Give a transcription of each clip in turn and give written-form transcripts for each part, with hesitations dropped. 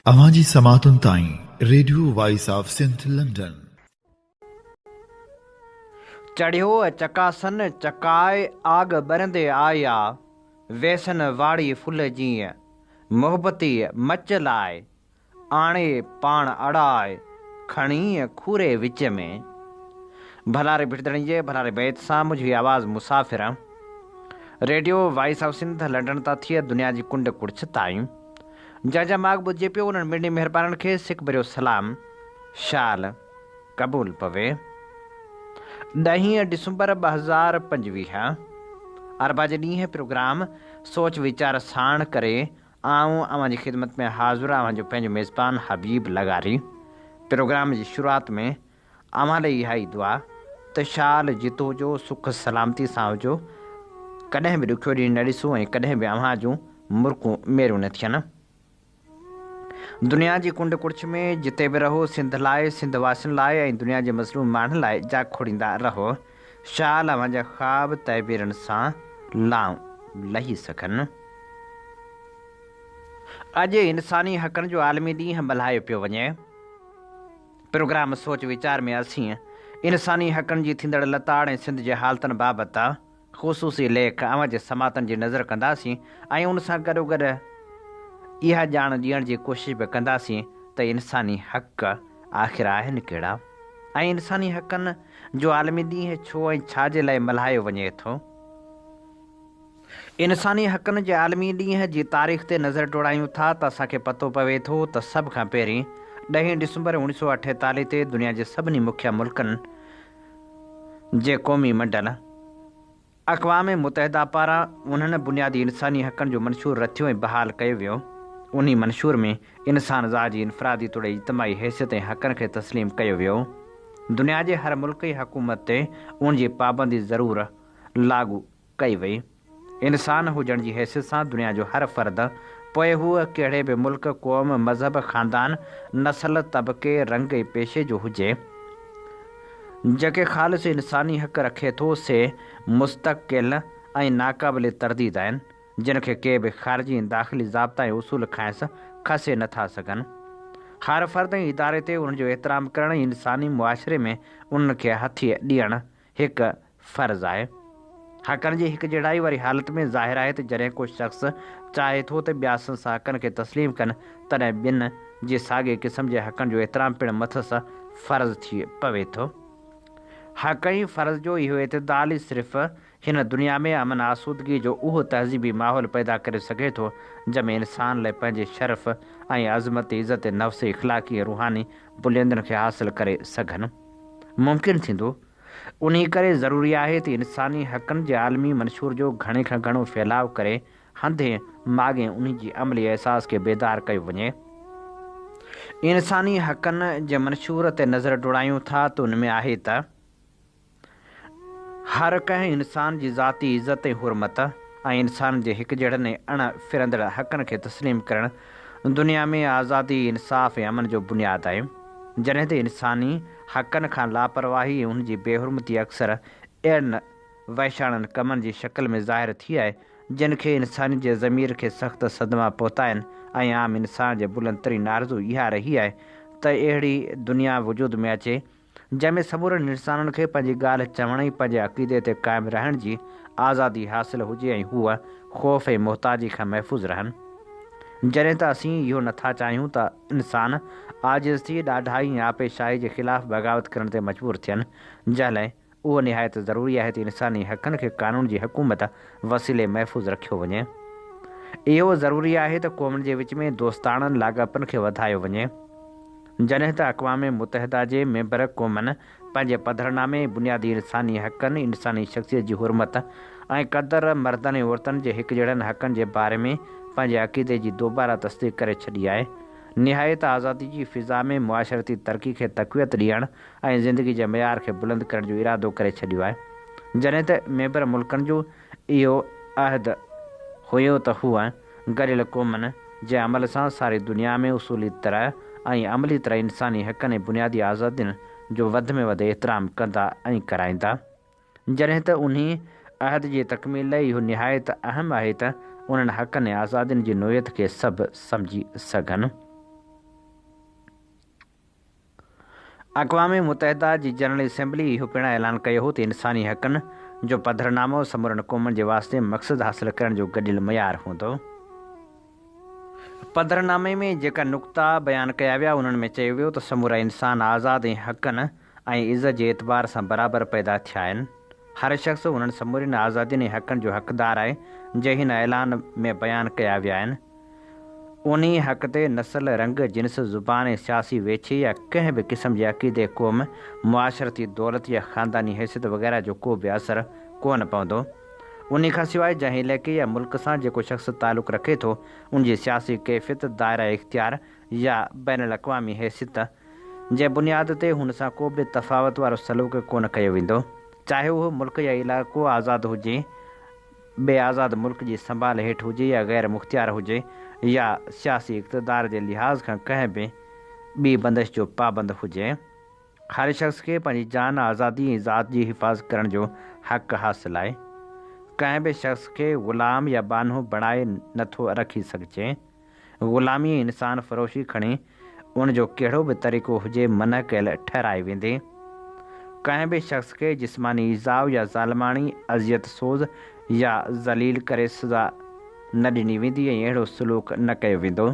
اوهان جي سماعتن تائين radio voice of Sindh London. چڙهيو چڪاسن چڪاء آڳ ٻرندي آئيا، ويسن واڙي ڦل جيئن، محبتي مچ لاء، آڻي پاڻ اڙاء، کڻي کوري وچ ۾. ڀلاري ڀٽ ڌڻي جي ڀلاري بيت سان منهنجي آواز مسافر. Radio voice of Sindh London تان ٿئي دنيا جي ڪنڊ ڪڙڇ تائين. جا جا ماڳ ٻڌجي پيو انهن مڙني مهربانن کي سڪ ڀريو سلام شال قبول پوي. ڏهين ڊسمبر 2025 اربع جي ڏينهن پروگرام سوچ ويچار ساڻ ڪري آئون اوهان جي خدمت ۾ حاضر اوهان جو پنهنجو ميزبان حبيب لغاري پروگرام جي شروعات ۾ اوهان لئي اها ئي دعا ته شال جت هجو سک سلامتي سان هجو، ڪڏهن به ڏکيو ڏينهن نه ڏسو ۽ ڪڏهن به اوهان جون مرڪون ميريون نه ٿين. دنيا جي ڪنڊ ڪڙڇ ۾ جتي به رهو سنڌ لاء، سنڌ واسين لاء ۽ دنيا جي مظلوم ماڻهن لاء جاکوڙيندا رهو. شال اوهان جا خواب تعبيرن سان لانء لهي سگهن. اڄ انساني حقن جو عالمي ڏينهن ملهايو پيو وڃي. پروگرام سوچ ويچار ۾ اسين انساني حقن جي ٿيندڙ لتاڙ ۽ سنڌ جي حالتن بابت خصوصي ليک اوهان جي سماعتن جي نظر ڪنداسين ۽ ان سان گڏوگڏ اها ڄاڻ ڏيڻ جي ڪوشش به ڪنداسين ته انساني حق آخر آهن ڪهڙا ۽ انساني حقن جو عالمي ڏينهن ڇو ۽ ڇا جي لاء ملهايو وڃي ٿو. انساني حقن جي عالمي ڏينهن جي تاريخ تي نظر ڊوڙايون ٿا ته اسان کي پتو پوي ٿو ته سڀ کان پهرين ڏهين ڊسمبر اوڻيھ سؤ اٺيتاليھ تي دنيا جي سڀني مکيه ملڪن جي قومي منڊل اقوام متحده پاران انهن بنيادي انساني حقن جو منشور رٿيو ۽ بحال ڪيو ويو. انهي منشور ۾ انسان ذات جي انفرادي توڙي اجتماعي حيثيت ۽ حقن کي تسليم ڪيو ويو. دنيا جي هر ملڪ ۽ حڪومت تي ان جي پابندي ضرور لاڳو ڪئي وئي. انسان هجڻ جي حيثيت سان دنيا جو هر فرد، پوء هو ڪهڙي به ملڪ، قوم، مذهب، خاندان، نسل، طبقي، رنگ ۽ پيشي جو هجي، جيڪي خالص انساني حق رکي ٿو، سي مستقل ۽ ناقابل ترديد آهن، جن کي ڪي به خارجي ۽ داخلي ضابطا ۽ اصول کانئس کسي نه ٿا سگهن. هر فرد ۽ اداري تي انهن جو احترام ڪرڻ ۽ انساني معاشري ۾ انهن کي هٿي ڏيڻ هڪ فرض آهي. حقن جي هڪجهڙائي واري حالت ۾ ظاهر آهي ته جڏهن ڪو شخص چاهي ٿو ته ٻيا سندس حقن کي تسليم ڪن، تڏهن ٻين جي ساڳئي قسم جي حقن جو احترام پڻ مٿس فرض ٿي پوي ٿو. حق ۽ فرض جو اهو اعتدال ئي صرف هن دنيا ۾ امن آسودگي جو اهو تهذيبي ماحول پيدا ڪري سگهي ٿو، جنهن ۾ انسان لاء پنهنجي شرف ۽ عظمت، عزت نفس، اخلاقي ۽ روحاني بلندين کي حاصل ڪري سگهن. ممڪن ٿيندو. انهي ڪري ضروري آهي ته انساني حقن جي عالمي منشور جو گهڻي کان گهڻو ڦهلاء ڪري هنڌين ماڳين انهي جي عملي احساس کي بيدار ڪيو وڃي. انساني حقن جي منشور تي نظر ڊوڙايون ٿا ته ان ۾ آهي ته. هر ڪنهن انسان جي ذاتي عزت ۽ حرمت ۽ انسانن جي هڪجهڙن ۽ اڻ ڦرندڙ حقن کي تسليم ڪرڻ دنيا ۾ آزادي، انصاف ۽ امن جو بنياد آهي. جڏهن ته انساني حقن کان لاپرواهي ۽ انهن جي بي حرمتي اڪثر اهڙن وحشاڻن ڪمن جي شڪل ۾ ظاهر ٿي آهي، جن کي انسانيت جي ضمير کي سخت صدما پهتا آهن ۽ عام انسان جي بلند ترين آرزو اها رهي آهي ته اهڙي دنيا وجود ۾ اچي، جنهن ۾ سمورن انسانن کي پنهنجي ڳالهه چوڻ ۽ پنهنجي عقيدي تي قائم رهڻ جي آزادي حاصل هجي ۽ هو خوف ۽ محتاجي کان محفوظ رهن. جڏهن ته اسين اهو نٿا چاهيون ته انسان عاجز ٿي ڏاڍائي ۽ آپي شاهي جي خلاف بغاوت ڪرڻ تي مجبور ٿين، جنهن لاء اهو نهايت ضروري آهي ته انساني حقن کي قانون جي حڪومت وسيلي محفوظ رکيو وڃي. اهو ضروري آهي ته قومن جي وچ ۾ دوستاڻن لاڳاپن کي وڌايو وڃي. جڏهن ته اقوام متحده جي ميمبر قومن پنهنجي پڌرنامي ۽ بنيادي انساني حقن، انساني شخصيت جي حرمت ۽ قدر، مردن ۽ عورتن جي هڪجهڙن حقن جي باري ۾ پنهنجي عقيدي جي دوباره تصديق ڪري ڇڏي آهي. نهايت آزادي جي فضا ۾ معاشرتي ترقي کي تقويت ڏيڻ ۽ زندگي جي معيار کي بلند ڪرڻ جو ارادو ڪري ڇڏيو آهي. جڏهن ته ميمبر ملڪن جو اهو عهد هيو ته هو گڏيل قومن جي عمل سان ساري دنيا ۾ اصولي طرح ۽ عملي طرح انساني حقن ۽ بنيادي آزادين جو وڌ ۾ وڌ احترام ڪندا ۽ ڪرائيندا. جڏهن ته انهي عهد جي تڪميل لاء اهو نهايت اهم آهي ته انهن حقن ۽ آزادين جي نوعيت کي سڀ سمجهي سگهن. اقوام متحده جي جنرل اسيمبلي اهو پڻ اعلان ڪيو هو ته انساني حقن جو پڌرنامو سمورن قومن جي واسطي مقصد حاصل ڪرڻ جو گڏيل معيار هوندو. پڌرنامي ۾ جيڪا نقطا بيان ڪيا ويا انهن ۾ چيو ويو ته سمورا انسان آزاد ۽ حقن ۽ عزت جي اعتبار سان برابر پيدا ٿيا آهن. هر شخص انهن سمورين آزادين ۽ حقن جو حقدار آهي جي هن اعلان ۾ بيان ڪيا ويا آهن. انهيء حق تي نسل، رنگ، جنس، زبان ۽ سياسي ويڇي يا ڪنهن به قسم جي عقيدي، قوم، معاشرتي دولت يا خانداني حيثيت وغيره جو ڪو به اثر ڪونه پوندو. انهي کان سواء جنهن علائقي يا ملڪ سان جيڪو شخص تعلق رکي ٿو، ان جي سياسي ڪيفيت، دائره اختيار يا بين الاقوامي حيثيت جي بنياد تي هن سان ڪو به تفاوت وارو سلوڪ ڪونه ڪيو ويندو، چاهي اهو ملڪ يا علائقو آزاد هجي، ٻئي آزاد ملڪ جي سنڀال هيٺ هجي يا غير مختيار هجي يا سياسي اقتدار جي لحاظ کان ڪنهن به ٻي بندش جو پابند هجي. هر شخص کي پنهنجي جان، آزادي ۽ ذات جي حفاظت ڪرڻ جو حق حاصل آهي. ڪنهن به شخص کي غلام يا ٻانهو بڻائي نه ٿو رکي سگهجي. غلامي ۽ انسان فروشي کڻي ان جو ڪهڙو به طريقو هجي منع ڪيل ٺهرائي ويندي. ڪنهن به شخص کي جسماني ايذاء يا ظالماڻي اذيت سوز يا ذليل ڪري سزا نه ڏني ويندي ۽ اهڙو سلوڪ نه ڪيو ويندو.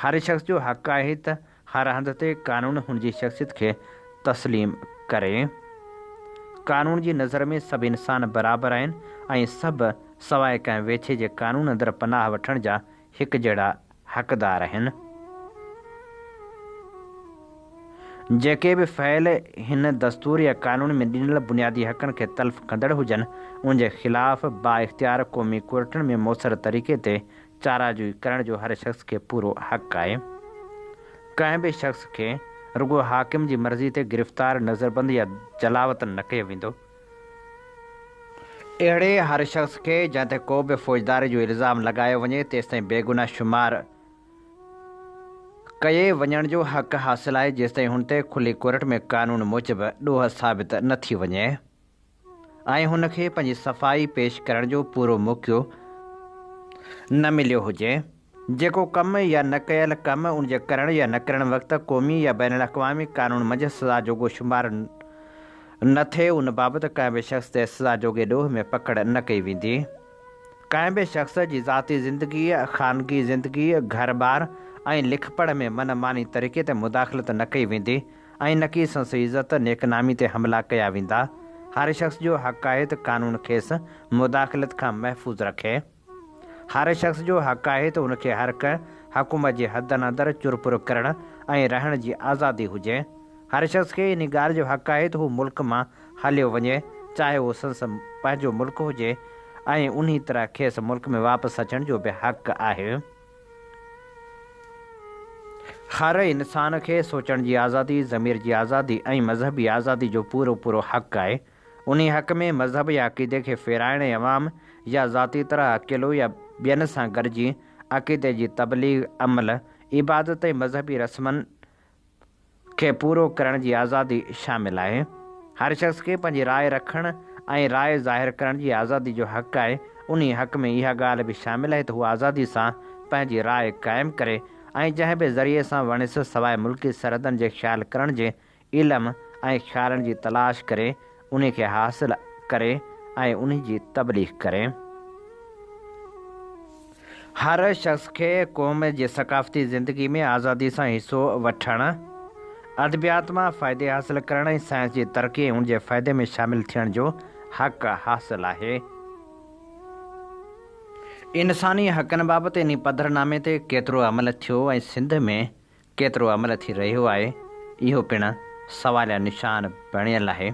هر شخص جو حق آهي ته هر هنڌ تي قانون هن جي شخصيت کي تسليم ڪري. قانون جي نظر ۾ سڀ انسان برابر آهن ۽ سڀ سواء ڪنهن ويڇي جي قانون اندر پناهه وٺڻ جا هڪجهڙا حقدار آهن. جيڪي به فعل هن دستور يا قانون ۾ ڏنل بنيادي حقن کي تلف ڪندڙ هجن، ان جي خلاف بااختيار قومي ڪورٽن ۾ موثر طريقي تي چاراجوئي ڪرڻ جو هر شخص کي پورو حق آهي. ڪنهن به شخص کي رڳو حاڪم جي مرضي تي گرفتار، نظربند يا جلاوطن نه ڪيو ويندو. اهڙي هر شخص کي جنهن تي ڪو به فوجداري جو الزام لڳايو وڃي تيستائين بيگناهه شمار ڪئي وڃڻ جو حق حاصل آهي جيستائين هن تي کلي ڪورٽ ۾ قانون موجب ڏوهه ثابت نه ٿي وڃي. ۽ هن کي پنهنجي صفائي پيش ڪرڻ جو پورو موقعو نه مليو هجي. جيڪو ڪم يا نه ڪيل ڪم ان جي ڪرڻ يا نه ڪرڻ وقت قومي يا بين الاقوامي قانون منجهه سزا جوڳو شمار نه ٿئي ان بابت ڪنهن به شخص تي سزا جوڳي ڏوهه ۾ پڪڙ نه ڪئي ويندي. ڪنهن به شخص جي ذاتي زندگيء، خانگي زندگيء، گهر ٻار ۽ لکپڙهه ۾ من ماني طريقي تي مداخلت نه ڪئي ويندي. ۽ نه ڪي سندس عزت، نيڪنامي تي حملا ڪيا ويندا. هر شخص جو حق آهي ته قانون کيس مداخلت کان محفوظ رکي. هر شخص جو حق آهي ته ان کي هر ڪنهن حڪومت جي حدن اندر چرپر ڪرڻ ۽ رهڻ جي آزادي هجي. هر شخص کي انهي ڳالهه جو حق آهي ته هو ملڪ مان هليو وڃي، چاهي اهو سندس پنهنجو ملڪ هجي ۽ انهي طرح کيس ملڪ ۾ واپس اچڻ جو به حق آهي. هر انسان کي سوچڻ جي آزادي، ضمير جي آزادي ۽ مذهبي آزادي جو پورو پورو حق آهي. انهي حق ۾ مذهب يا عقيدي کي ڦيرائڻ ۽ عوام يا ذاتي طرح اڪيلو يا ٻين سان گڏجي عقيدي جي تبليغ، عمل، عبادت ۽ مذهبي رسمن کي پورو ڪرڻ جي آزادي شامل آهي. هر شخص کي پنهنجي راء رکڻ ۽ راء ظاهر ڪرڻ جي آزادي جو حق آهي. انهي حق ۾ اها ڳالهه به شامل آهي ته هو آزادي سان پنهنجي راء قائم ڪري ۽ جنهن به ذريعي سان وڻيس سواء ملڪي سرحدن جي خيال ڪرڻ جي علم ۽ خيالن جي تلاش ڪري انهي کي حاصل ڪري ۽ انهي جي تبليغ ڪري. هر شخص کي قوم جي ثقافتي زندگي ۾ آزادي سان حصو وٺڻ، ادبيات مان فائدي حاصل ڪرڻ ۽ سائنس جي ترقي ۽ ان جي فائدي ۾ شامل ٿيڻ جو حق حاصل آهي. انساني حقن بابت انهي پڌرنامي تي ڪيترو عمل ٿيو ۽ سنڌ ۾ ڪيترو عمل ٿي رهيو آهي، اهو پڻ سواليا نشان بڻيل آهي.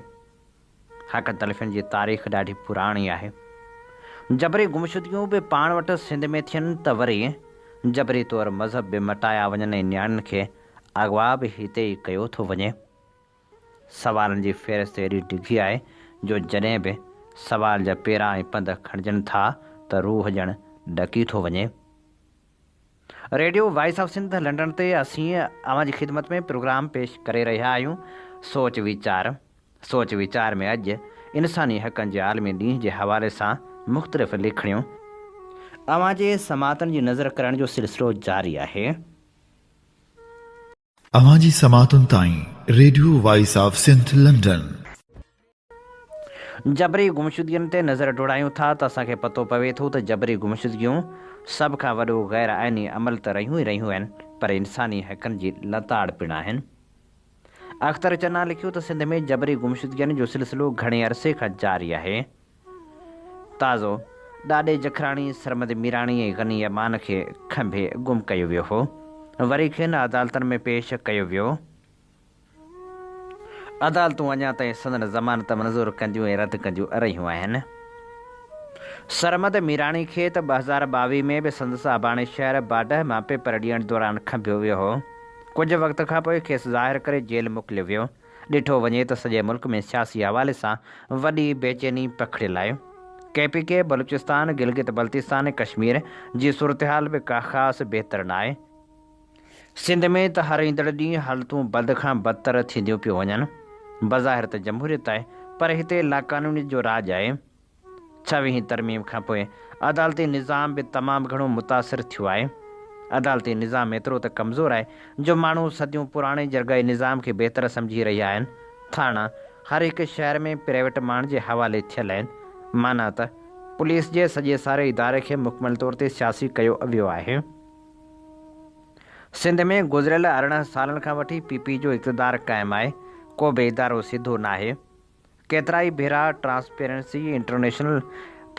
حق تلفين جي تاريخ ڏاڍي پراڻي آهي. جبري گمشدگيون به پاڻ وٽ سنڌ ۾ ٿين ته وري جبري طور مذهب به مٽايا وڃن ۽ نياڻين کي اغوا به هتي ئي ڪيو ٿو وڃي. سوالن جي فهرست ايڏي ڊگهي آهي جو جڏهن به سوال جا پيرا ۽ پنڌ کڻجن ٿا ته روح ڄڻ ڏڪي ٿو وڃي. Radio voice of Sindh London تي اسين اوهان جي خدمت ۾ پروگرام پيش ڪري رهيا آهيون سوچ ويچار. سوچ ويچار ۾ اڄ انساني حقن جي عالمي ڏينهن جي حوالي سان مختلف لکڻيون اوهان جي سماعتن جي نظر ڪرڻ جو سلسلو جاري آهي. اوهان جي سماعتن تائين radio voice of Sindh London. جبري گمشدگين تي نظر ڊوڙايون ٿا ته اسان کي پتو پوي ٿو ته جبري گمشدگيون سڀ کان وڏو غير آئيني عمل ته رهيون ئي رهيون آهن پر انساني حقن جي لتاڙ پڻ آهن. اختر چنا لکيو ته سنڌ ۾ جبري گمشدگين جو سلسلو گهڻي عرصي کان جاري آهي. تازو ڏاڏي جکراڻي، سرمد ميراڻي ۽ غني امان کي کنڀي گم ڪيو ويو هو. وري کين عدالتن ۾ پيش ڪيو ويو. عدالتون اڃا تائين سندن ضمانت منظور ڪنديون ۽ رد ڪنديون رهيون آهن. سرمد ميراڻي کي ته 2022 ۾ به سندس اباڻي شهر باڊهه مان پيپر ڏيڻ دوران کنڀيو ويو هو. ڪجهه وقت کانپوء کيس ظاهر ڪري جيل موڪليو ويو. ڏٺو وڃي ته سڄي ملڪ ۾ سياسي حوالي سان وڏي بيچيني پکڙيل آهي. K P K, Balochistan, Gilgit Baltistan ۽ Kashmir جي صورتحال به ڪا خاص بهتر ناهي. سنڌ ۾ ته هر ايندڙ ڏينهن حالتون بد کان بدتر ٿينديون پيون وڃن. بظاهر ته جمهوريت آهي پر هتي لاقانونيت جو راڄ آهي. ڇويهين ترميم کانپوء عدالتي نظام به تمام گهڻو متاثر ٿيو آهي. عدالتي نظام ايترو ته ڪمزور آهي جو ماڻهو صديون پراڻي جرڳائي نظام کي بهتر سمجهي رهيا آهن. ٿاڻا هر هڪ شهر ۾ پرائيويٽ ماڻهن جي حوالي ٿيل آهن. معنيٰ ته پوليس جي سڄي ساري اداري کي مڪمل طور تي سياسي ڪيو ويو آهي. سنڌ ۾ گذريل 18 سالن کان وٺي پي پي جو اقتدار قائم آهي، ڪو به ادارو سڌو ناهي. ڪيترائي ڀيرا ٽرانسپيرنسي انٽرنيشنل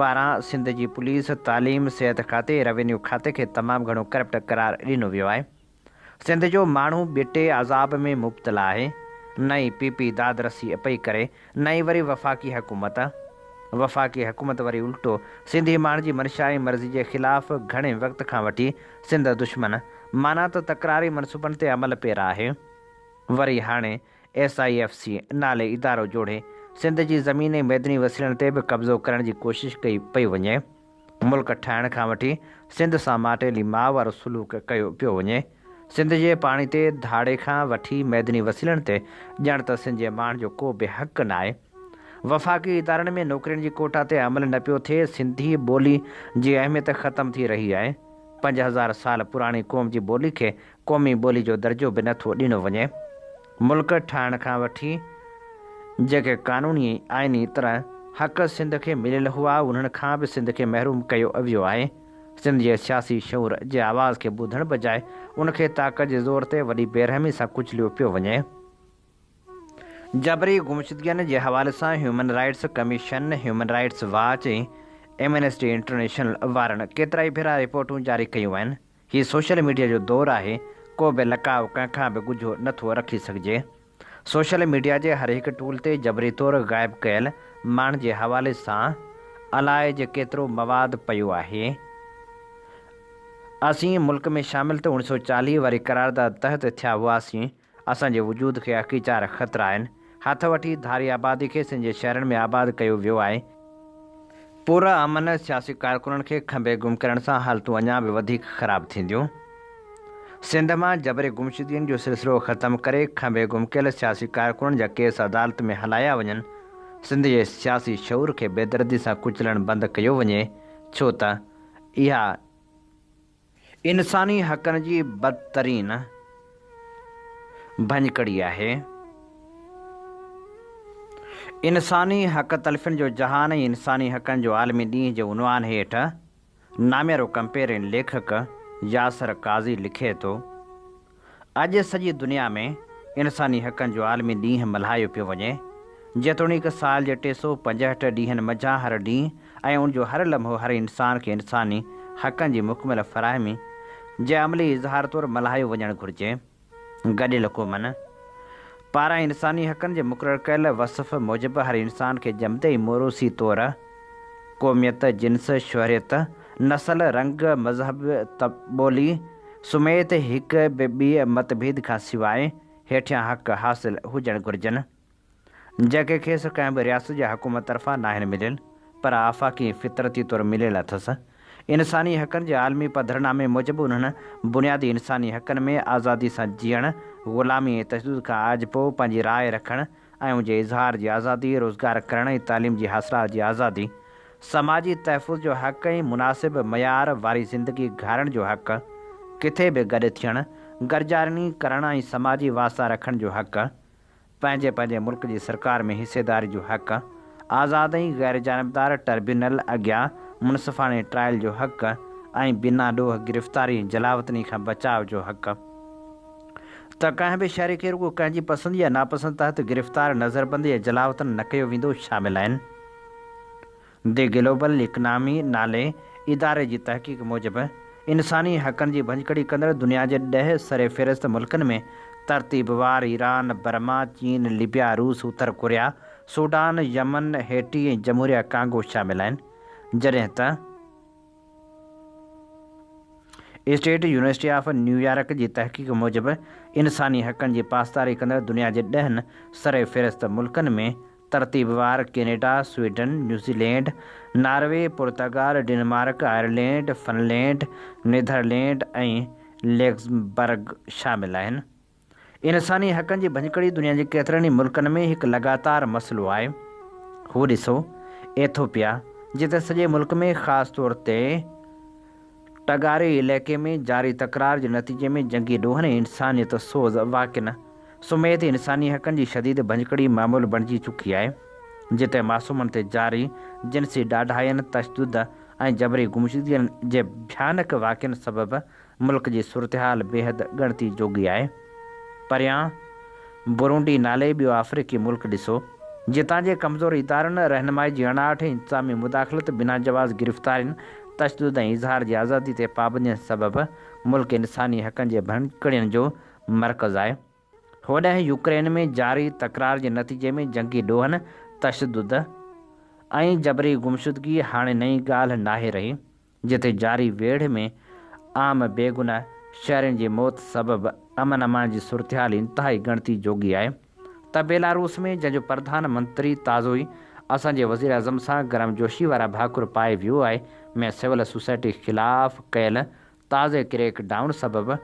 پاران سنڌ جي پوليس، تعليم، صحت کاتي ۽ روينيو کاتي کي تمام گهڻو ڪرپٽ قرار ڏنو ويو آهي. سنڌ جو ماڻهو ٻٽي عذاب ۾ مبتلا آهي. نه ئي پي پي داد رسي پئي ڪري نه ئي وري وفاقي حڪومت. وفاقي حڪومت وري الٽو سنڌي ماڻهن جي منشا ۽ مرضي جي خلاف گهڻي وقت کان وٺي سنڌ دشمن معنيٰ ته تڪراري منصوبن تي عمل پيرا آهي. وري هاڻي ايس I F C نالي ادارو جوڙي سنڌ جي زمين ۽ معدني وسيلن تي به قبضو ڪرڻ جي ڪوشش ڪئي پئي وڃي. ملڪ ٺاهڻ کان وٺي سنڌ سان ماٽيلي ماء وارو سلوڪ ڪيو پيو وڃي. سنڌ جي پاڻي تي ڌاڙي کان وٺي معدني وسيلن تي ڄڻ ته سنڌ جي ماڻهن جو ڪو به حق ناهي. وفاقي ادارن ۾ نوڪرين جي ڪوٽا تي عمل نه پيو ٿئي، سنڌي ٻولي جي اهميت ختم ٿي رهي آهي. 5000 سال پراڻي قوم جي ٻولي کي قومي ٻولي جو درجو به نه ٿو ڏنو وڃي. ملڪ ٺاهڻ کان وٺي جيڪي قانوني ۽ آئيني طرح حق سنڌ کي مليل هئا، انهن کان به سنڌ کي محروم ڪيو ويو آهي. سنڌ جي سياسي شعور جي آواز کي ٻڌڻ بجاء ان کي طاقت جي زور تي وڏي بيرحمي سان ڪچليو پيو وڃي. جبري گمشدگين جي حوالي سان human rights commission, human rights watch ۽ Amnesty International وارن ڪيترائي ڀيرا رپورٽون جاري ڪيون آهن. هي سوشل ميڊيا جو دور آهي، ڪو به لڪاء ڪنهن کان به ڳجهو نه ٿو رکي سگهجي. سوشل ميڊيا جي هر هڪ ٽول تي جبري طور غائب ڪيل ماڻهن جي حوالي سان الائي ڪيترو مواد پيو آهي. اسين ملڪ ۾ شامل ته 1940 واري قرارداد تحت ٿيا هئاسين، اسان جي وجود کي اڪيچار خطرا آهن. هٿ وٺي ڌاري آبادي کي سنڌ جي شهرن ۾ آباد ڪيو ويو آهي. پر امن سياسي ڪارڪنن کي کنڀي گم ڪرڻ سان حالتون اڃا به وڌيڪ خراب ٿينديون. سنڌ مان جبري گمشدگين جو سلسلو ختم ڪري کنڀي گم ڪيل سياسي ڪارڪنن جا ڪيس عدالت ۾ هلايا وڃن. سنڌ جي سياسي شعور کي بيدردي سان ڪچلڻ بند ڪيو وڃي ڇو ته اها انساني حقن جي بدترين ڀڃڪڙي آهي. انساني حق تلفين جو جهان ۽ انساني حقن جو عالمي ڏينهن جي عنوان هيٺ ناميارو ڪمپيئر ۽ ليکڪ ياسر قاضي لکي ٿو، اڄ سڄي دنيا ۾ انساني حقن جو عالمي ڏينهن ملهايو پيو وڃي. جيتوڻيڪ سال جي 365 ڏينهن منجهان هر ڏينهن ۽ ان جو هر لمحو هر انسان کي انساني حقن جي مڪمل فراهمي جي عملي اظهار طور ملهايو وڃڻ گهرجي. گڏيل قومن پاران انساني حقن جي مقرر ڪيل وصف موجب هر انسان کي ڄمندي ئي موروثي طور قوميت، جنس، شهريت، نسل، رنگ، مذهب، ٻولي سميت هڪ به ٻئي متڀيد کان سواء هيٺيان حق حاصل هجڻ گهرجن، جيڪي کيس ڪنهن به رياست يا حڪومت طرفان ناهن مليل، پر آفاقي ۽ فطرتي طور مليل اٿس. انساني حقن جي عالمي پڌرنامي موجب انهن بنيادي انساني حقن ۾ آزادي سان جيئڻ، غلامي ۽ تشدد کان آجپو، پنهنجي راء رکڻ ۽ ان جي اظهار جي آزادي، روزگار ڪرڻ ۽ تعليم جي حاصلات جي آزادي، سماجي تحفظ جو حق ۽ مناسب معيار واري زندگي گهارڻ جو حق، ڪٿي به گڏ ٿيڻ، گڏجاڻي ڪرڻ ۽ سماجي واسطا رکڻ جو حق، پنهنجي پنهنجي ملڪ جي سرڪار ۾ حصيداري جو حق، آزاد ۽ غير جانبدار ٽربيونل اڳيان منصفاڻي ٽرائل جو حق ۽ بنا ڏوهه گرفتاري ۽ جلاوطني کان بچاء جو حق. ته ڪنهن به شهري کي رڳو ڪنهن جي پسند يا ناپسند تحت گرفتار، نظربند يا جلاوطن نه ڪيو ويندو شامل آهن. The global economy نالي اداري جي تحقيق موجب، انساني حقن جي ڀڃڪڙي ڪندڙ دنيا جي ڏهه سرفهرست ملڪن ۾ ترتيبوار ايران، برما، چين، لبيا، روس، Uttar Korea, Sudan, Yemen, Haiti ۽ جمهوريه ڪانگو شامل آهن. جڏهن ته اسٽيٽ يونيورسٽي آف نيويارڪ جي تحقيق موجب، انساني حقن جي پاسداري ڪندڙ دنيا جي ڏهن سرفهرست ملڪن ۾ ترتيبوار Canada, Sweden, New Zealand, Norway, Portugal, Denmark, Ireland, Finland, Netherland ۽ Luxembourg شامل آهن. انساني حقن جي ڀڃڪڙي دنيا جي ڪيترن ئي ملڪن ۾ هڪ لڳاتار مسئلو آهي. هو ڏسو، ايٿوپيا، جتي سڄي ملڪ ۾ خاص طور تي ٽگاري علائقي ۾ جاري تڪرار جي نتيجي ۾ جنگي ڏوهن ۽ انسانيت سوز واقعن سميت انساني حقن جي شديد ڀڃڪڙي معمول بڻجي چڪي آهي، جتي معصومن تي جاري جنسي ڏاڍاين، تشدد ۽ جبري گمشدگين جي ڀيانڪ واقعن سبب ملڪ جي صورتحال بيحد ڳڻتي جوڳي آهي. پريان برونڊي نالي ٻيو آفريقي ملڪ ڏسو، جتان جي ڪمزور ادارن، رهنمائي جي اڻاٺ ۽ انتظامي مداخلت، بنا جواز گرفتارين، تشدد ۽ اظهار جي آزادي تي پابندين سبب ملڪ انساني حقن جي ڀڃڪڙين جو مرڪز آهي. هوڏانهن يوڪرين ۾ جاري تڪرار جي نتيجي ۾ جنگي ڏوهن، تشدد ۽ جبري گمشدگي هاڻي نئين ڳالهه ناهي رهي، جتي جاري ويڙهه ۾ عام بيگناهه شهرين جي موت سبب امن امان جي صورتحال انتهائي ڳڻتي جوڳي آهي ته بيلاروس ۾ جنهن جو پرڌان منتري تازو ئي اسان جي وزيراعظم سان گرمجوشي وارا ڀاڪر پائي ويو آهي ۾ سول سوسائٽي خلاف ڪيل تازي ڪريڪ ڊائون سبب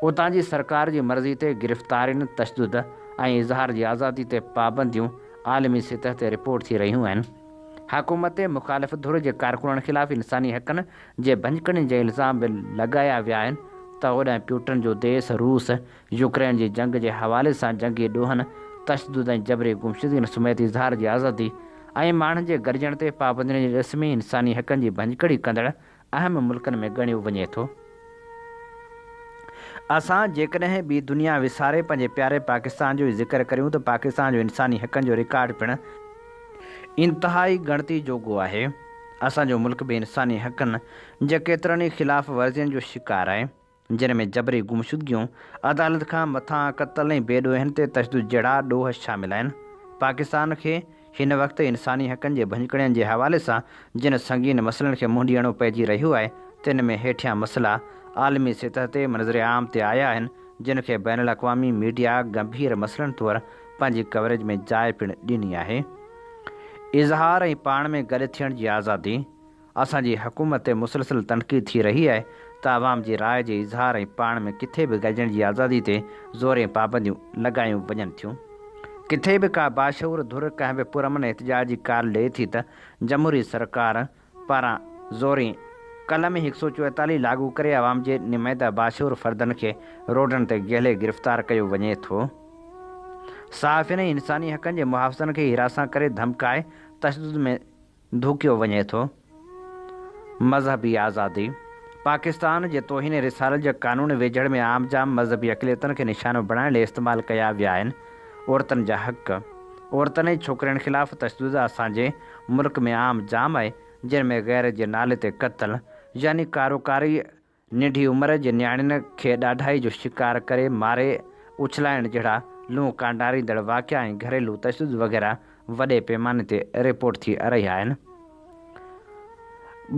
اتان جي سرڪار جي مرضي تي گرفتارين، تشدد ۽ اظهار جي آزادي تي پابنديون عالمي سطح تي رپورٽ ٿي رهيون آهن. حڪومت تي مخالف ڌر جي ڪارڪنن خلاف انساني حقن جي ڀڃڪڙين جا الزام به لڳايا ويا آهن ته هوڏانهن پيوٽن جو ديس روس يوڪرين جي جنگ جي حوالي سان جنگي ڏوهن، تشدد ۽ جبري گمشدگين سميت اظهار جي آزادي ۽ ماڻهن جي گڏجڻ تي پابندين جي ڏس ۾ انساني حقن جي ڀڃڪڙي ڪندڙ اهم ملڪن ۾ ڳڻيو وڃي ٿو. اسان جيڪڏهن ٻي دنيا وساري پنهنجي پياري پاڪستان جو ئي ذڪر ڪريون ته پاڪستان جو انساني حقن جو رڪارڊ پڻ انتهائي ڳڻتي جوڳو آهي. اسان جو ملڪ به انساني حقن جي ڪيترن ئي خلاف ورزين جو شڪار آهي. جن ۾ جبري گمشدگيون، عدالت کان مٿان قتل ۽ بي ڏوهين تي تشدد جهڙا ڏوهه شامل آهن. پاڪستان کي هن وقت انساني حقن جي ڀڃڪڙين جي حوالي سان جن سنگين مسئلن کي منهن ڏيڻو پئجي رهيو آهي، تن ۾ هيٺيان مسئلا عالمي سطح تي منظر عام تي آيا آهن، جن کي بين الاقوامي ميڊيا گنڀير مسئلن طور پنهنجي ڪوريج ۾ جاء پڻ ڏني آهي. اظهار ۽ پاڻ ۾ گڏ ٿيڻ جي آزادي، اسان جي حڪومت تي مسلسل تنقيد ٿي رهي آهي ته عوام جي راء جي اظهار ۽ پاڻ ۾ ڪٿي به گڏجڻ جي آزادي تي زورين پابنديون لڳايون وڃن ٿيون. ڪٿي به ڪا باشعور ڌر ڪنهن به پرامن احتجاج جي ڪال ڏئي ٿي ته جمهوري سرڪار پاران زورين قلم 144 لاڳو ڪري عوام جي نمائنده باشعور فردن کي روڊن تي گهلي گرفتار ڪيو وڃي ٿو. صحافين ۽ انساني حقن جي محافظن کي هراسان ڪري ڌمڪائي تشدد ۾ ڌوڪيو وڃي ٿو. مذهبي آزادي، پاڪستان جي توهين رسالت جا قانون ويجهڙ ۾ عام جام مذهبي اقليتن کي نشانو بڻائڻ لئي استعمال ڪيا ويا آهن. عورتن جا حق، عورتن ۽ ڇوڪرين خلاف تشدد اسان جي ملڪ ۾ عام جام آهي، جنهن ۾ غيرت جي نالي تي قتل يعني ڪاروڪاري ننڍي عمر جي نياڻين کي ڏاڍائي جو شڪار ڪري ماري اڇلائڻ جهڙا لونء ڪانڊاريندڙ واقعا ۽ گهريلو تشدد وغيره وڏي پيماني تي رپورٽ ٿي رهيا آهن.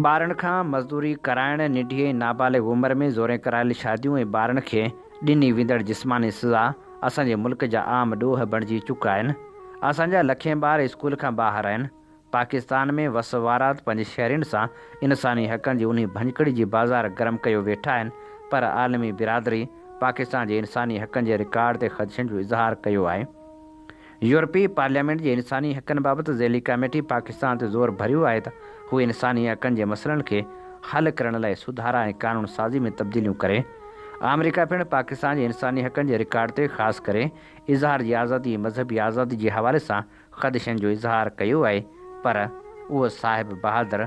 ٻارن کان مزدوري ڪرائڻ، ننڍي ۽ نابالغ عمر ۾ زورين ڪرايل شاديون ۽ ٻارن کي ڏني ويندڙ جسماني سزا اسان جي ملڪ جا عام ڏوهه بڻجي چڪا آهن. اسان جا لکين ٻار اسڪول کان ٻاهر آهن. پاڪستان ۾ وس وارا ته پنهنجي شهرين سان انساني حقن جي انهي ڀڃڪڙي جي بازار گرم ڪيو ويٺا آهن پر عالمي برادري پاڪستان جي انساني حقن جي رڪارڊ تي خدشن جو اظهار ڪيو آهي. يورپي پارليامينٽ جي انساني حقن بابت ذيلي ڪاميٽي پاڪستان تي زور ڀريو آهي ته هو انساني حقن جي مسئلن کي حل ڪرڻ لاء سڌارا ۽ قانون سازي ۾ تبديليون ڪري. آمريڪا پڻ پاڪستان جي انساني حقن جي رڪارڊ تي خاص ڪري اظهار جي آزادي ۽ مذهبي آزادي جي حوالي سان خدشن جو اظهار ڪيو آهي پر اهو صاحب بهادر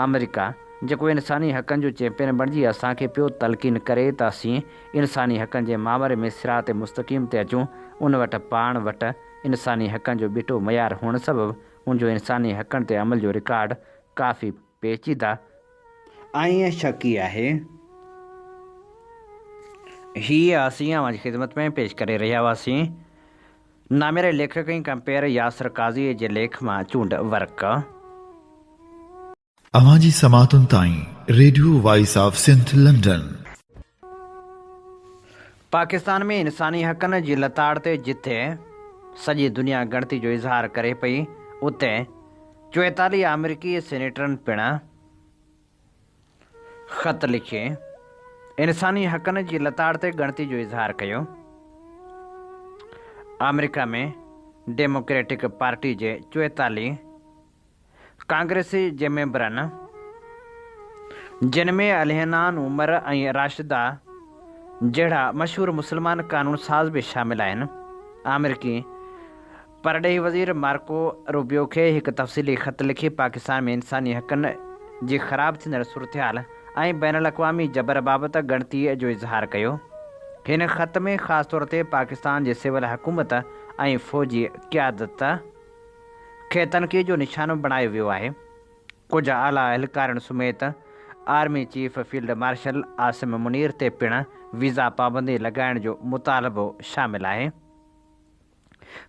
آمريڪا جيڪو انساني حقن جو چيمپيئن بڻجي اسان کي پيو تلقين ڪري ته اسين انساني حقن جي مامري ۾ صراط مستقيم تي اچون ان وٽ پاڻ وٽ انساني حقن جو ٻٽو معيار هئڻ سبب ان جو انساني حقن تي عمل جو رڪارڊ ڪافي پيچيده ۽ شڪي آهي. هيء اسين اوهان جي خدمت ۾ پيش ڪري رهيا هئاسين نامياري ليکڪ ۽ ڪمپيئر ياسر قاضيء جي ليک مان چونڊ ورق. اوهان جي سماعتن تائين radio voice of Sindh London. Pakistan ۾ انساني حقن جي لتاڙ تي جتي سڄي دنيا ڳڻتي جو اظهار ڪري پئي اتي 44 آمريڪي سينيٽرن پڻ خط لکي انساني حقن جي لتاڙ تي ڳڻتي جو اظهار ڪيو. آمريڪا ۾ ڊيموڪريٽڪ پارٽي جي 44 ڪانگريس جي ميمبرن، جن ۾ الهنان عمر ۽ راشده جهڙا مشهور مسلمان قانون ساز به شامل آهن، آمريڪي پرڏيهي وزير مارڪو روبيو کي هڪ تفصيلي خط لکي پاڪستان ۾ انساني حقن جي خراب ٿيندڙ صورتحال ۽ بين الاقوامي جبر بابت ڳڻتي جو اظهار ڪيو. هن خط ۾ خاص طور تي پاڪستان جي سول حڪومت ۽ فوجي قيادت کي تنقيد جو نشانو بڻايو ويو آهي. ڪجهه اعليٰ اهلڪارن سميت army chief field marshal Asim Munir تي پڻ ويزا پابندي لڳائڻ جو مطالبو شامل آهي.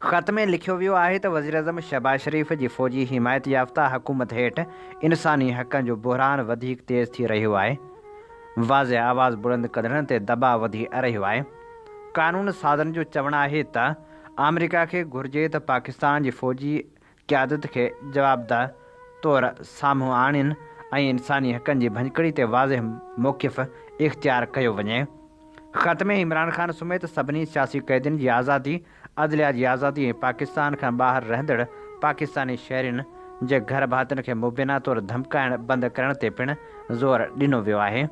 خط ۾ لکيو ويو آهي ته وزيراعظم شهباز شريف جي فوجي حمايت يافته حڪومت هيٺ انساني حقن جو بحران وڌيڪ تيز ٿي رهيو آهي، واضح آواز بلند ڪندڙن تي دٻاء وڌي رهيو آهي. قانون سازن جو چوڻ آهي ته آمريڪا کي گهرجي ته پاڪستان جي فوجي قيادت کي جوابده طور سامهون آڻين ۽ انساني حقن جي ڀڃڪڙي تي واضح موقف اختيار ڪيو وڃي. خط ۾ عمران خان سميت سڀني سياسي قيدين جي آزادي، عدليه جي آزادي ۽ پاڪستان کان ٻاهر رهندڙ پاڪستاني شهرين جي گهر ڀاتين کي مبينا طور ڌمڪائڻ بند ڪرڻ تي پڻ زور ڏنو ويو آهي.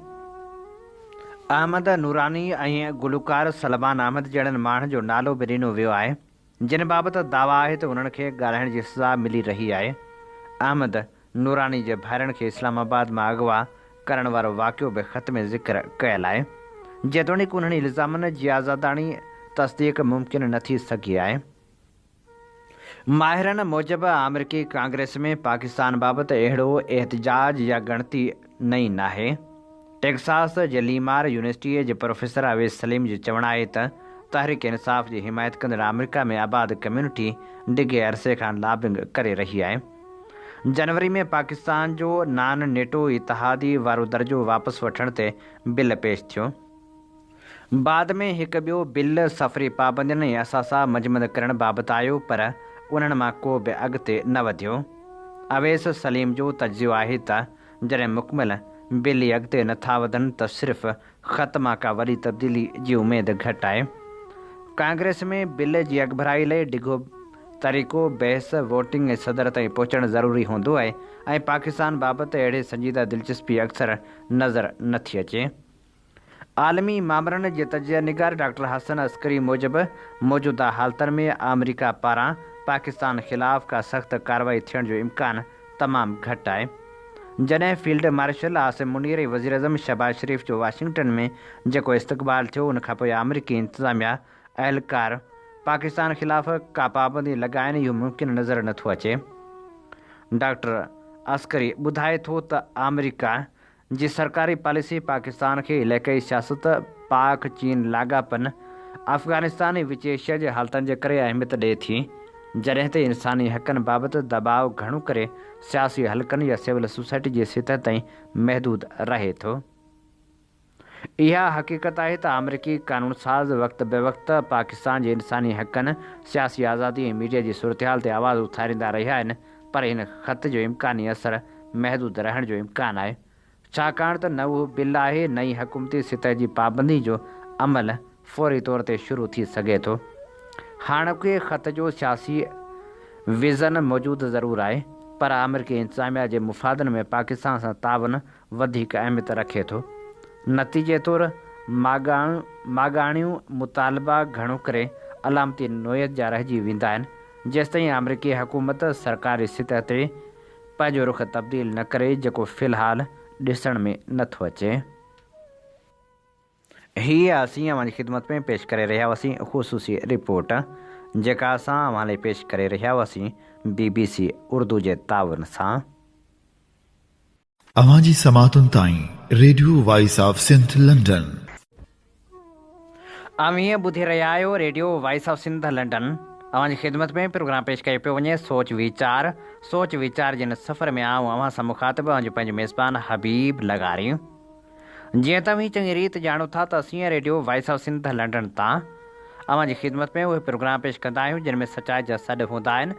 احمد نوراني ۽ گلوڪار سلمان احمد جهڙن ماڻهن جو نالو به ڏنو ويو آهي. جن بابت دعويٰ آهي ته انهن کي ڳالهائڻ جي سزا ملي رهي آهي. احمد نوراني جي ڀائرن کي اسلام آباد مان اغوا ڪرڻ وارو واقعو به خط ۾ ذڪر ڪيل آهي. جيتوڻيڪ انهن الزامن جي آزاداڻي تصديق ممڪن نه ٿي سگهي آهي. ماهرن موجب آمريڪي ڪانگريس ۾ پاڪستان بابت اهڙو احتجاج يا ڳڻتي نئين ناهي. ٽيڪساس جي ليمار يونيورسٽيء جي پروفيسر اويس سليم جو چوڻ آهي ته تحريڪ انصاف جي حمايت ڪندڙ آمريڪا ۾ آباد ڪميونٽي ڊگهي عرصي کان لابنگ ڪري رهي آهي. جنوري ۾ پاڪستان جو نان نيٽو اتحادي وارو درجو واپس وٺڻ تي بل پيش ٿيو. بعد ۾ هڪ ٻيو بل سفري پابندين ۽ اثاثا منجمند ڪرڻ بابت آيو پر انهن مان ڪو به اڳتي نه وڌيو. اويس سليم جو تجزيو آهي ته جڏهن مڪمل بل ئي اڳتي نه ٿا وڌن ته صرف خط مان ڪا وڏي تبديلي جي اميد گهٽ آهي. ڪانگريس ۾ بل جي اڳڀرائي لئي ڊگهو طريقو، بحث، ووٽنگ ۽ صدر تائين پهچڻ ضروري هوندو آهي ۽ پاڪستان بابت اهڙي سنجيده دلچسپي اڪثر نظر نه ٿي اچي. عالمي مامرن جي تجزيه نگار ڊاڪٽر حسن عسڪري موجب موجوده حالتن ۾ آمريڪا پاران پاڪستان خلاف ڪا سخت ڪارروائي ٿيڻ جو امڪان تمام گهٽ آهي. جڏهن فيلڊ مارشل عاصم منير ۽ وزيراعظم شهباز شريف جو واشنگٽن ۾ جيڪو استقبال ٿيو ان کانپوء آمريڪي انتظاميا اهلڪار پاڪستان خلاف ڪا پابندي لڳائن اهو ممڪن نظر نٿو اچي. ڊاڪٽر عسڪري ٻڌائي ٿو ته آمريڪا جي سرڪاري پاليسي پاڪستان کي علائقائي سياست، پاڪ چين لاڳاپن، افغانستان ۽ وچ ايشيا جي حالتن جي ڪري اهميت ڏئي ٿي، جڏهن ته انساني حقن بابت دٻاء گهڻو ڪري سياسي حلقن يا سول سوسائٽي جي سطح تائين محدود رهي ٿو. اها حقيقت آهي ته آمريڪي قانون ساز وقت بوقت پاڪستان جي انساني حقن، سياسي آزادي ۽ ميڊيا جي صورتحال تي آواز اٿاريندا رهيا آهن پر هن خط جو امڪاني اثر محدود رهڻ جو امڪان آهي ڇاڪاڻ ته نه اهو بل آهي نه ئي حڪومتي سطح جي پابندي جو عمل فوري طور تي شروع ٿي سگهي ٿو. هاڻوڪي خط جو سياسي ويزن موجود ضرور آهي پر آمريڪي انتظاميا جي مفادن ۾ پاڪستان سان تعاون وڌيڪ اهميت رکي ٿو. نتيجي طور ماڳاڻيون مطالبا گهڻو ڪري علامتي نوعيت جا رهجي ويندا آهن، جيستائين آمريڪي حڪومت سرڪاري سطح تي پنهنجو رخ تبديل نه ڪري، جيڪو في الحال ڏسڻ ۾ نه ٿو اچي. هيء اسين اوهان جي خدمت ۾ پيش ڪري رهيا هئاسين خصوصي رپورٽ، جيڪا اسان اوهان لاء پيش ڪري رهيا هئاسين بي بي سي اردو جي تعاون سان. اوهان جي سماعتن تائين radio voice of Sindh London. اوهين ٻڌي رهيا آهيو radio voice of Sindh London. اوهان جي خدمت ۾ پروگرام پيش ڪيو پيو وڃي سوچ ويچار. سوچ ويچار جي هن سفر ۾ آئون اوهان سان مخاطب اوهان جو پنهنجو ميزبان حبيب لغاري. جيئن ته اوهين چڱي ريت ڄاڻو ٿا ته اسين radio voice of Sindh London تان اوهان جي خدمت ۾ اهي پروگرام پيش ڪندا آهيون جن ۾ سچائي جا سڏ هوندا آهن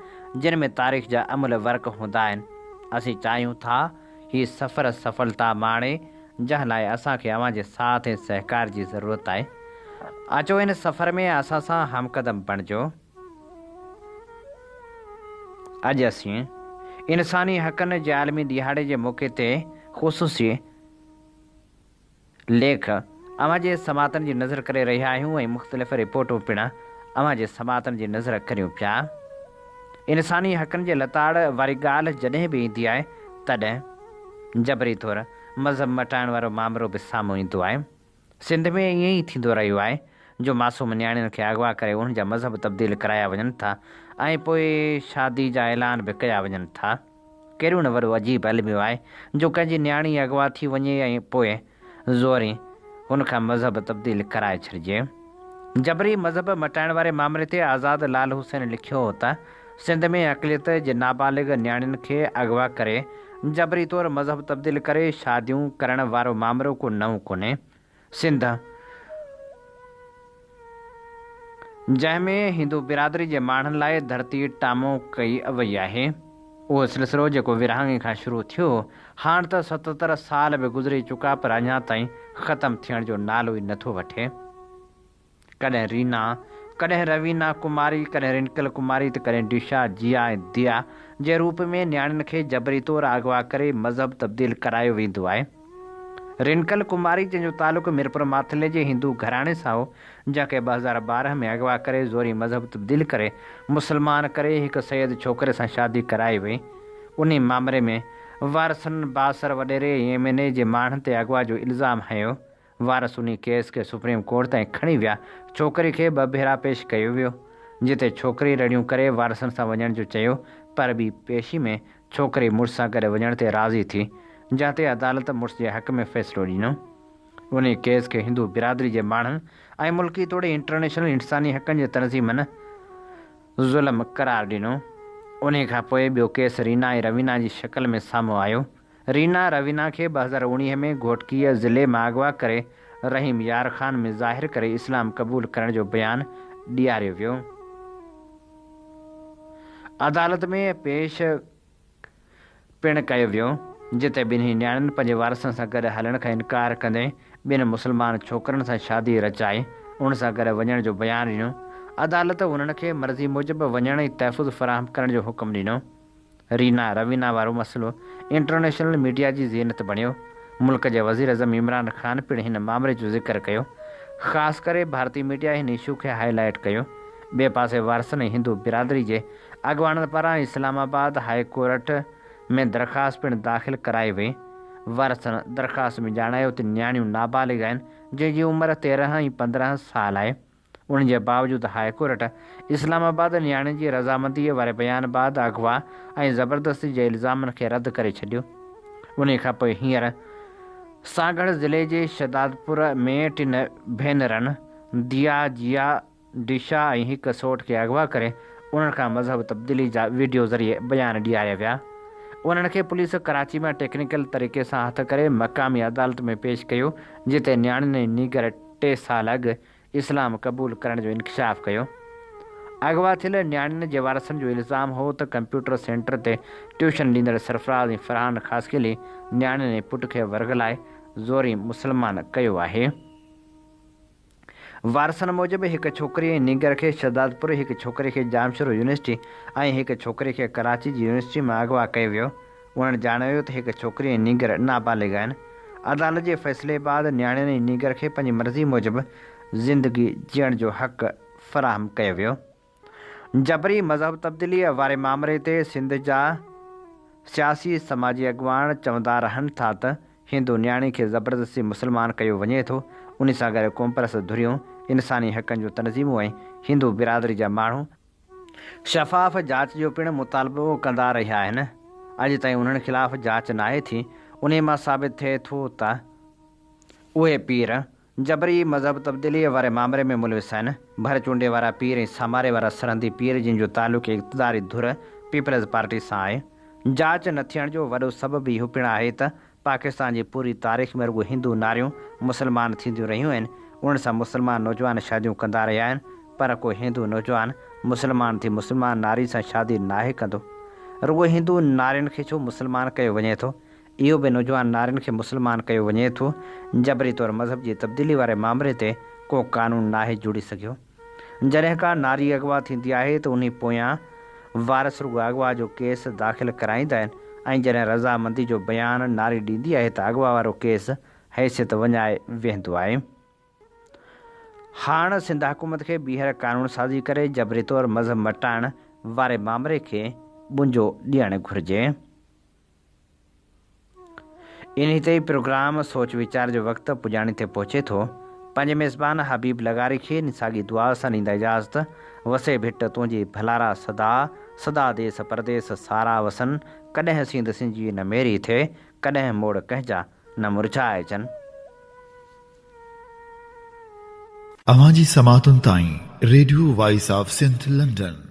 جن ۾ تاريخ جا املهه ورق هوندا آهن. اسين چاهيون ٿا هي سفر سڦلتا ماڻي جنهن لاء اسان کي اوهان جي ساٿ ۽ سهڪار جي ضرورت آهي. اچو ان سفر ۾ اسان سان همقدم بڻجو. اڄ اسين انساني حقن جي عالمي ڏهاڙي جي موقعي تي خصوصي ليک اوهان جي سماعتن جي نظر ڪري رهيا آهيون ۽ مختلف رپورٽون پڻ اوهان جي سماعتن جي نظر ڪريون پيا. انساني حقن جي لتاڙ واري ڳالهه جڏهن به ايندي آهي تڏهن جبري طور مذهب مٽائڻ وارو مامرو به سامهون ايندو آهي. سنڌ ۾ ائين ئي ٿيندو رهيو آهي جو معصوم نياڻين کي اغوا ڪري انهن جا مذهب تبديل ڪرايا وڃن ٿا ۽ پوء شادي جا اعلان به ڪيا وڃن ٿا. ڪيڏو نه وڏو عجيب الميو آهي جو ڪنهن جي نياڻي اغوا ٿي وڃي ۽ پوء زوري هن کان مذهب تبديل ڪرائي ڇڏجي. جبري مذهب مٽائڻ واري مامري تي آزاد لال حسين لکيو هو ته سنڌ ۾ اقليت جي نابالغ نياڻين کي اغوا ڪري جبري طور مذهب تبديل ڪري شاديون ڪرڻ وارو مامرو ڪو نئون ڪونهي. سنڌ جنهن ۾ هندو برادري جي ماڻهن لاء ڌرتي ٽامو ڪئي وئي آهي. اهو سلسلو جيڪو ورهاڱي کان شروع ٿيو هاڻ ته 77 سال به گذري چڪا پر اڃا تائين ختم ٿيڻ جو نالو ئي نٿو وٺي. ڪڏهن رينا، ڪڏهن روينا ڪماري، ڪڏهن رنڪل ڪماري ته ڪڏهن ڊشا، جيا ۽ ديا جي روپ ۾ نياڻين کي جبري طور اغوا ڪري مذهب تبديل ڪرايو ويندو آهي. رنڪل ڪماري جنهن جو تعلق ميرپور ماٿيلي جي هندو گهراڻي سان هو، جنهن کي 2012 ۾ اغوا ڪري زوري مذهب تبديل ڪري مسلمان ڪري هڪ سيد ڇوڪري سان شادي ڪرائي وئي. انهي مامري ۾ وارثن بااثر وڏيري ۽ ايم اين اي جي ماڻهن تي اغوا جو الزام هنيو. وارث انهي ڪيس کي سپريم ڪورٽ تائين کڻي ويا، ڇوڪري کي ٻه ڀيرا پيش ڪيو ويو، جتي ڇوڪري رڙيون ڪري وارثن سان وڃڻ جو چيو پر ٻي پيشي ۾ ڇوڪري مڙس سان گڏ وڃڻ تي راضي ٿي، جنهن تي عدالت مڙس جي حق ۾ فيصلو ڏنو. انهي ڪيس کي هندو برادري جي ماڻهن ۽ ملڪي توڙي انٽرنيشنل انساني حقن جي تنظيمن ظلم قرار ڏنو. انهي کان پوء ٻيو ڪيس رينا ۽ روينا جي شڪل ۾ سامهون آيو. رينا روينا کي 2019 ۾ گهوٽڪيء ضلعي مان اغوا ڪري رحيم يار خان ۾ ظاهر ڪري اسلام قبول ڪرڻ جو بيان ڏياريو ويو. عدالت ۾ پيش پڻ ڪيو ويو، جتي ٻنهي نياڻين پنهنجي وارثن سان گڏ هلڻ کان انڪار ڪندي ٻن مسلمان ڇوڪرن سان شادي رچائي انهن سان گڏ وڃڻ جو بيان ڏنو. عدالت انهن کي مرضي موجب وڃڻ ۽ تحفظ فراهم ڪرڻ جو حڪم ڏنو. رينا روينا وارو مسئلو انٽرنيشنل ميڊيا جي زينت بڻيو. ملڪ جي وزيراعظم عمران خان پڻ هن مامري جو ذڪر ڪيو. خاص ڪري ڀارتي ميڊيا هن اشو کي هائي لائيٽ ڪيو. ٻئي پاسي وارثن ۽ هندو برادري جي اڳواڻن پاران اسلام آباد هاء ڪورٽ ۾ درخواست پڻ داخل ڪرائي وئي. وارثن درخواست ۾ ڄاڻايو ته نياڻيون نابالغ آهن جنهن جي عمر 13 ۽ 15 سال آهي. ان جي باوجود هاء ڪورٽ اسلام آباد نياڻين جي رضامنديء واري بيان بعد اغوا ۽ زبردستي جي الزامن کي رد ڪري ڇڏيو. انهي کان پوء هينئر سانگهڙ ضلعي جي شهدادپور ۾ ٽن ڀينرن ديا، جيا، ڊشا ۽ هڪ سئوٽ کي اغوا ڪري انهن کان مذهب تبديلي جا وڊيو ذريعي بيان ڏياريا ويا. انهن کي پوليس ڪراچي مان ٽيڪنيڪل طريقي سان هٿ ڪري مقامي عدالت ۾ پيش ڪيو جتي نياڻين ۽ نينگر ٽي سال اڳ اسلام قبول ڪرڻ جو انڪشاف ڪيو. اغوا ٿيل نياڻين جي وارثن جو الزام هو ته ڪمپيوٽر سينٽر تي ٽيوشن ڏيندڙ سرفراز ۽ فرحان خاصخيلي نياڻين ۽ پٽ کي ورغلائي زوري مسلمان ڪيو آهي. وارثن موجب هڪ ڇوڪري ۽ نينگر کي شهدادپور، هڪ ڇوڪري کي ڄامشورو يونيورسٽي ۽ هڪ ڇوڪري کي ڪراچي جي يونيورسٽي مان اغوا ڪيو ويو. انهن ڄاڻايو ته هڪ ڇوڪري ۽ نينگر نابالغ آهن. عدالت جي فيصلي بعد نياڻين ۽ نينگر کي پنهنجي مرضي موجب زندگي جيئڻ جو حق فراهم ڪيو ويو. جبري مذهب تبديليء واري مامري تي سنڌ جا سياسي سماجي اڳواڻ چوندا رهن ٿا ته هندو نياڻي کي زبردستي مسلمان ڪيو وڃي ٿو، انهي سان گڏ قومپرست ڌريون، انساني حقن جون تنظيمون ۽ هندو برادري جا ماڻهو شفاف جاچ جو پڻ مطالبو ڪندا رهيا آهن، اڄ تائين انهن خلاف جاچ ناهي ٿي، انهي مان ثابت ٿئي ٿو ته اهي پير جبري مذهب تبديليء واري مامري ۾ ملوث آهن. ڀر چونڊي وارا پير ۽ ساماري وارا سرهندي پير جن جو تعلق اقتداري ڌر پيپلز پارٽي سان آهي. جاچ نه ٿيڻ جو وڏو سبب اهو پڻ آهي ته پاڪستان جي پوري تاريخ ۾ رڳو هندو ناريون مسلمان ٿينديون رهيون آهن، انهن سان مسلمان نوجوان شاديون ڪندا رهيا آهن، پر ڪو هندو نوجوان مسلمان ٿي مسلمان ناري سان شادي ناهي ڪندو. رڳو هندو نارين کي ڇو مسلمان ڪيو وڃي ٿو؟ اهو به نوجوان نارين کي مسلمان ڪيو وڃي ٿو. جبري طور مذهب جي تبديلي واري مامري تي ڪو قانون ناهي جڙي سگهيو. جڏهن ڪا ناري اغوا ٿيندي آهي ته انهي پويان وارث رڳو اغوا جو ڪيس داخل ڪرائيندا آهن ۽ جڏهن رضامندي جو بيان ناري ڏيندي آهي ته اغوا وارو ڪيس حيثيت وڃائي ويهندو آهي. هاڻ سنڌ حڪومت کي ٻيهر قانون سازي ڪري جبري طور مذهب مٽائڻ واري مامري کي ٻنجو ڏيڻ گهرجي. انهي تي ئي پروگرام سوچ ويچار جو وقت پڄاڻي تي پهچي ٿو. پنهنجي ميزبان حبيب لغاري کي انهي ساڳي دعا سان ڏيندا اجازت، وسي ڀٽ تنهنجي ڀلارا سدا، سدا ديس پرديس سارا وسن، ڪڏهن سينڌ سنجي نه ميري ٿئي، ڪڏهن موڙ ڪنهن جا نه مرجهائجن. اوهان جي سماعتن تائين radio voice of Sindh London.